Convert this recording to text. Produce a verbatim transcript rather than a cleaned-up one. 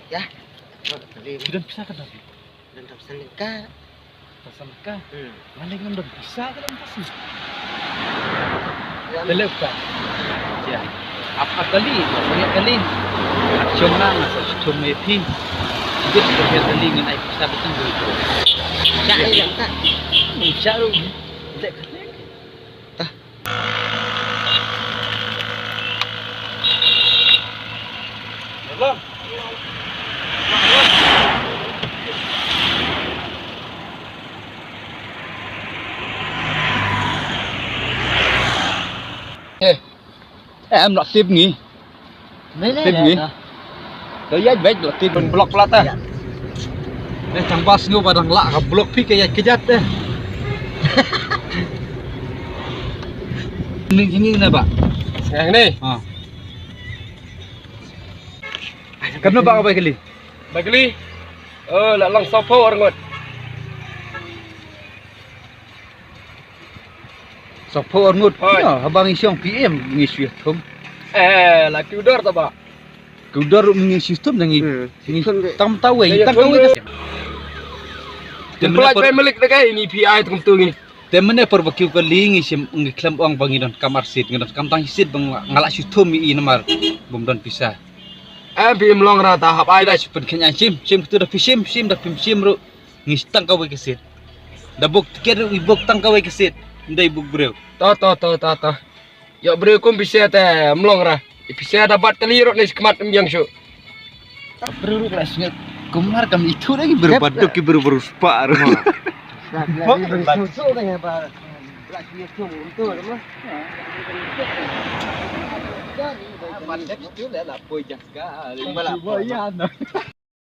Ya. Ki don pisa ka don. Don pisa lyngka. Pisa lyngka. Hmm. Mane ngam don pisa ka don pisa. Ya. Bele ka. Ya. Apa kali? Banyak kali. Action lang asal situ mepi. Dia berkali kali ngan ai pisa betul betul. Sa ai lyngka. Sa ru. Tah. Eh, em lah tip ngi. Tip ngi. Ka ïaid beit la tip ban block pla ta. Eh, tang ba sngew ba dang lah ka block phi ka ïaid ka jat te. Ning ning na ba. Sekarang ni. Ha. Kan ba ka bai kali. Bai kali. Oh, la lang sopo arngut. Sopo arngut. Hoi. Ya, haba ngi shong P M ngi shu thum. Eh, la ki udor ta ba. Ki udor ngi shu thum ngi. Hmm. Ngi tam tawe, tam tawe. Te mene por malik da kai ni P I tum tu ngi. Te mene por ba ki kali ngi shim ngi khlem ong ba ngi don kamar sit ngi don kam tang sit ba nga la shu thum i namar bum don pisa. Em P M long ra ta hap ai da. Shu pun kenya shim, shim tu da phi shim, shim da phi shim ru. Ngi tang kawei ka sit. Da buk tiket ru i buk tang kawei ka sit. Ndai buk breu. Ta ta ta ta ta. Ïa breu kum pisa te mlong ra. I pisa da bat kali rot ni skmat em yang shu. Breu ru kala sngek. Kumar kam itu lagi breu baduk ki breu breu spa ru. Bat dek tu le la poi jaska. Ling bala.